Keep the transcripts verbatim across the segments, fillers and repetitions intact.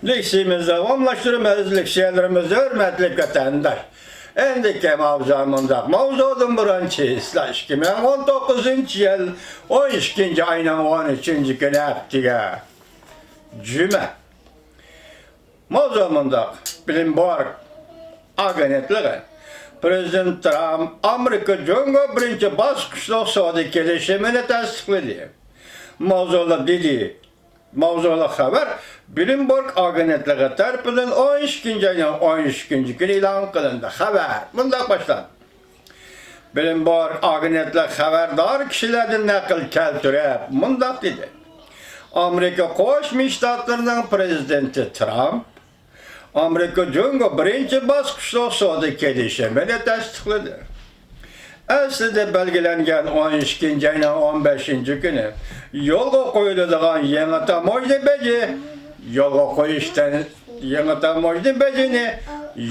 لېكسىيىمىزنى داۋاملاشتۇرىمىز. لېكسىيەلىرىمىزدە ھۆرمەتلىك ۋەتەنداش، ئەندىكى ماۋزۇ مۇنداق. ماۋزۇدىن بۇرۇن چېسلا ئىككى مىڭ ئون توققۇزىنچى يىل ئون ئىككىنچى ئاينىڭ ئون ئۈچىنچى كۈنى ھەپتىگە جۈمە. ماۋزۇ مۇنداق. بلومبېرگ ئاگېنتلىقى پىرېزىدېنت ترامپ ئامېرىكا جۇڭگو بىرىنچى باسقۇچلۇق سودا كېلىشىمىنى تەستىقلىدى. ماۋزۇلۇق دېدى. ماۋزۇلۇق خەۋەر بلومبېرگ ئاگېنتلىقى تەرىپىدىن ئون ئىككىنچى ئاينىڭ ئون ئىككىنچى كۈنى ئېلان قىلىندى. خەۋەر مۇنداق باشلاندى. بلومبېرگ ئاگېنتلىق خەۋەردار كىشىلەردىن نەقىل كەلتۈرۈپ مۇنداق دېدى: ئامېرىكا قوشما شتاتلىرىنىڭ پىرېزىدېنتى ترامپ ئامېرىكا جۇڭگو بىرىنچى باسقۇچلۇق سودا كېلىشىمىنى تەستىقلىدى. ئەسلىدە بەلگىلەنگەن ئون ئىككىنچى ئاينىڭ ئون بەشىنچى كۈنى يولغا قويۇلىدىغان يېڭى تاموژنا بېجى يولغا قويۇشتىن، يېڭى تاموژنا بېجىنى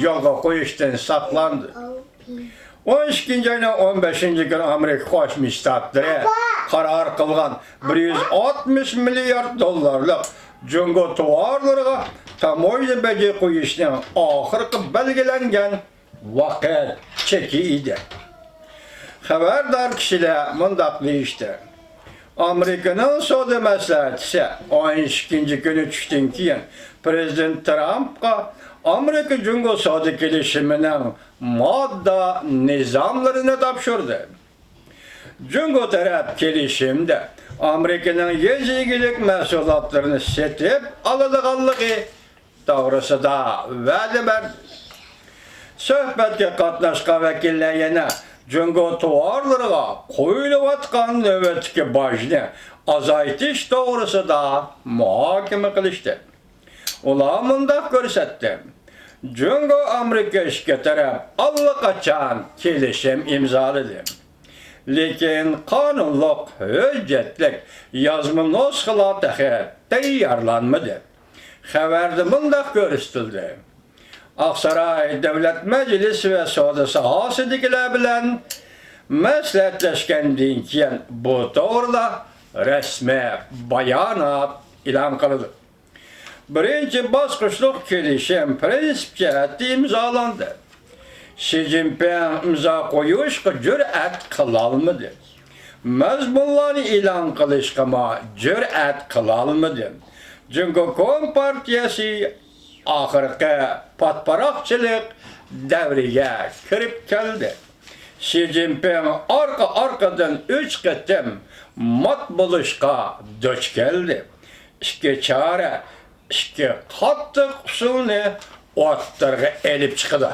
يولغا قويۇشتىن ساقلاندى. ئون ئىككىنچى ئاينىڭ ئون بەشىنچى كۈنى ئامېرىكا قوشما شتاتلىرى قارار قىلغان بىر يۈز ئاتمىش مىليارد دوللارلىق جۇڭگو توۋارلىرىغا تاموژنا بېجى قويۇشنىڭ ئاخىرقى بەلگىلەنگەن ۋاقىت چېكى ئىدى. خەۋەردار كىشىلەر مۇنداق دېيىشتى: ئامېرىكىنىڭ سودا مەسلىھەتچىسى ئون ئىككىنچى كۈنى چۈشتىن كېيىن پىرېزىدېنت ترامپقا ئامېرىكا جۇڭگو سودا كېلىشىمىنىڭ ماددا نىزاملىرىنى تاپشۇردى. جۇڭگو تەرەپ كېلىشىمدە ئامېرىكىنىڭ يېزا ئىگىلىك مەھسۇلاتلىرىنى سېتىپ ئالىدىغانلىقى توغرىسىدا ۋەدە بەردى. سۆھبەتكە قاتناشقان ۋەكىللەر يەنە جۇڭگو توۋارلىرىغا قويۇلۇۋاتقان نۆۋەتتىكى باجنى ئازايتىش توغرىسىدا مۇھاكىمە قىلىشتى. ئۇلار مۇنداق كۆرسەتتى: جۇڭگو ئامېرىكا ئىككى تەرەپ ئاللىقاچان كېلىشىم ئىمزالىدى. لېكىن قانۇنلۇق ھۆججەتلىك يازما نۇسخىلار تېخى تەييارلانمىدى. خەۋەردە مۇنداق كۆرسىتىلدى: ئاقساراي دۆلەت مەجلىسى ۋە سودا ساھەسىدىكىلەر بىلەن مەسلىھەتلەشكەندىن كېيىن، بۇ توغرىدا رەسمىي بايانات ئېلان قىلىدۇ. بىرىنچى باسقۇچلۇق كېلىشىم پىرىنسىپ جەھەتتە ئىمزالاندى. شى جىنپىڭ ئىمزا قويۇشقا جۈرئەت قىلالمىدى. مەزمۇنلارنى ئېلان قىلىشقىمۇ جۈرئەت قىلالمىدى. جۇڭگو كومپارتىيەسى ئاخىرقى پاتپاراقچىلىق دەۋرىگە كىرىپ كەلدى. شى جىنپىڭ ئارقا-ئارقىدىن ئۈچ قېتىم مات بولۇشقا دۇچ كەلدى. ئىككى چارە، ئىككى قاتتىق ئۇسۇلنى ئوتتۇرىغا ئېلىپ چىقىدۇ.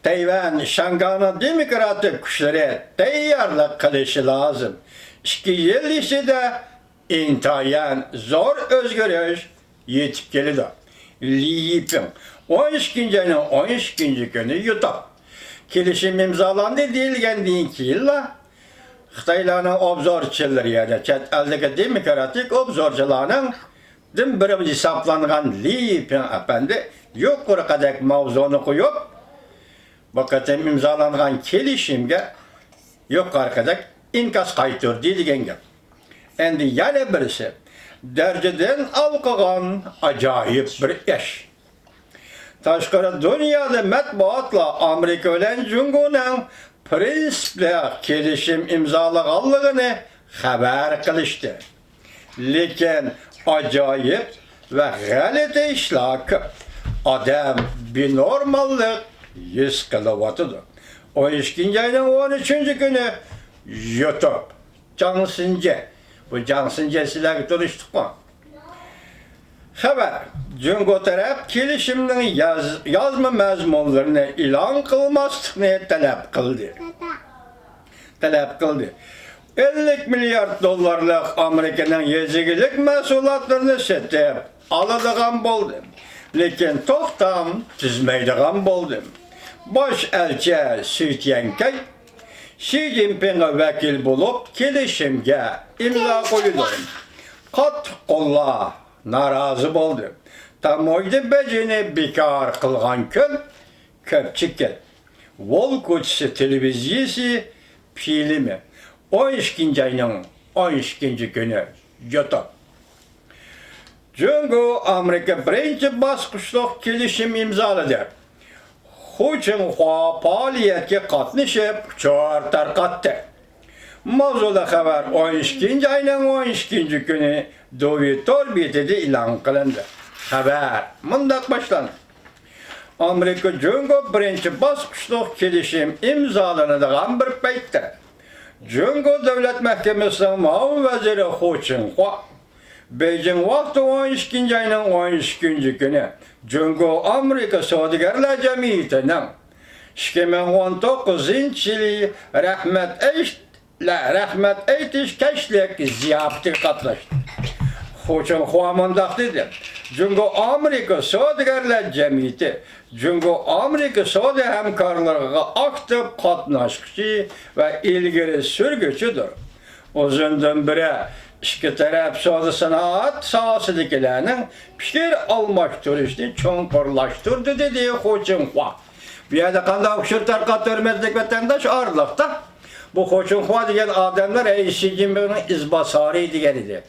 تەيۋەن شاڭگاينىڭ دېموكراتىك كۈچلىرى تەييارلىق قىلىشى لازىم. ئىككى يىل ئىچىدە ئىنتايىن زور ئۆزگىرىش يېتىپ كېلىدۇ. لى يىپىڭ ئون ئىككىنچى ئاينىڭ ئون ئىككىنچى كۈنى يۇتۇپ، كېلىشىم ئىمزالاندى دېيىلگەندىن كېيىنلا، خىتايلارنىڭ ئوبزورچىلىرى، يەنى چەت ئەلدىكى دېموكراتىك ئوبزورچىلارنىڭ دىن بىرى ھېسابلانغان لى يىپىڭ ئەپەندى يۇقىرىقىدەك ماۋزۇنى قويۇپ، بۇ قېتىم ئىمزالانغان كېلىشىمگە يۇقىرىقىدەك ئىنكاس قايتۇردى دېگەن گەپ. ئەمدى يەنە بىرسى، دەرىجىدىن ھالقىغان ئاجايىپ بىر ئىش. تاشقىرى دۇنيادا مەتبۇئاتلار ئامېرىكا بىلەن جۇڭگونىڭ پىرىنسىپلىق كېلىشىم ئىمزالىغانلىقىنى خەۋەر قىلىشتى. لېكىن ئاجايىپ ۋە غەلىتە ئىشلار كۆپ. ئادەم بىنورماللىق ھېس قىلىۋاتىدۇ. ئون ئىككىنچى ئاينىڭ ئون ئۈچىنچى كۈنى يۇتۇپ، جاڭ سىنجې، بۇ جاڭ سىنجې سىلەرگە تونۇشلۇقمۇ؟ خەۋەر، جۇڭگو تەرەپ كېلىشىمنىڭ ياز-، يازما مەزمۇنلىرىنى ئېلان قىلماسلىقنى تەلەپ قىلدى. تەلەپ قىلدى. ئەللىك مىليارد دوللارلىق ئامېرىكىنىڭ يېزا ئىگىلىك مەھسۇلاتلىرىنى سېتىپ ئالىدىغان بولدى. لېكىن توختام تۈزمەيدىغان بولدى. باش ئەلچى سۈي تيەنكەي شى جىنپىڭغا ۋەكىل بولۇپ كېلىشىمگە ئىمزا قويىدۇ. قاتتىق قوللار نارازى بولدى. تاموژنا بېجىنى بىكار قىلغان كۈن كۆپ چېكىت. ۋول كوچىسى تېلېۋىزىيىسى فىلىمى. ئون ئىككىنچى ئاينىڭ ئون ئىككىنچى كۈنى، يوتۇپ. جۇڭگو ئامېرىكا بىرىنچى باسقۇچلۇق كېلىشىم ئىمزالىدى. خۇ چىڭخۇا پائالىيەتكە قاتنىشىپ، ئۇچۇر تارقاتتى. ماۋزۇلۇق خەۋەر ئون ئىككىنچى ئاينىڭ ئون ئىككىنچى كۈنى دۇۋى تور بېتىدە ئېلان قىلىندى. خەۋەر مۇنداق باشلاندى. ئامېرىكا جۇڭگو بىرىنچى باسقۇچلۇق كېلىشىم ئىمزالىنىدىغان بىر پەيتتە، جۇڭگو دۆلەت مەھكىمىسىنىڭ مۇئاۋىن ۋەزىرى خۇ چىڭخۇا بېيجىڭ ۋاقتى ئون ئىككىنچى ئاينىڭ ئون ئىككىنچى كۈنى جۇڭگو ئامېرىكا سودىگەرلەر جەمئىيىتىنىڭ ئىككى مىڭ ئون توققۇزىنچى يىلى رەھمەت ئېيت-، رەھمەت ئېيتىش كەچلىك زىياپىتىگە قاتناشتى. خۇ چىڭخۇا مۇنداق دېدى: جۇڭگو ئامېرىكا سودىگەرلەر جەمئىيىتى جۇڭگو ئامېرىكا سودا ھەمكارلىقىغا ئاكتىپ قاتناشقۇچى ۋە ئىلگىرى سۈرگۈچىدۇر. ئۇزۇندىن بېرى ئىككى تەرەپ سودا سانائەت ساھەسىدىكىلەرنىڭ پىكىر ئالماشتۇرۇشىنى چوڭقۇرلاشتۇردى، دېدى خۇ چىڭخۇا. بۇ يەردە قانداق ئۇچۇر تارقاتتى، ھۆرمەتلىك ۋەتەنداش، ئارىلىقتا؟ بۇ خۇ چىڭخۇا دېگەن ئادەملەر رەئىس شى جىنپىڭنىڭ ئىزباسارى دېگەن ئىدى.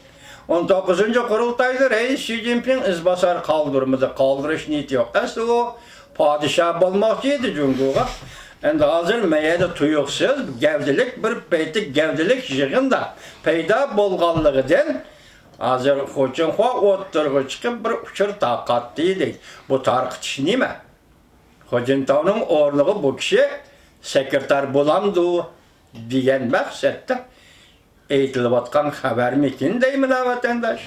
ئون توققۇزىنچى قۇرۇلتايدا رەئىس شى جىنپىڭ ئىزباسار قالدۇرمىدى، قالدۇرۇش نىيىتى يوق. ئەسلى ئۇ پادىشاھ بولماقچى ئىدى جۇڭگوغا. ئەمدى ھازىر مەيەدە تۇيۇقسىز گەۋدىلىك، بىر پەيتتە گەۋدىلىك يىغىندا پەيدا بولغانلىقىدىن، ھازىر خۇ چىڭخۇا ئوتتۇرىغا چىقىپ بىر ئۇچۇر تارقاتتى دەيدۇ. بۇ تارقىتىش نېمە؟ خۇ جىنتاۋنىڭ ئورنىغا بۇ كىشى سېكرېتار بولامدۇ دېگەن مەقسەتتە ئېيتىلىۋاتقان خەۋەرمىكىن دەيمىنا، ۋەتەنداش؟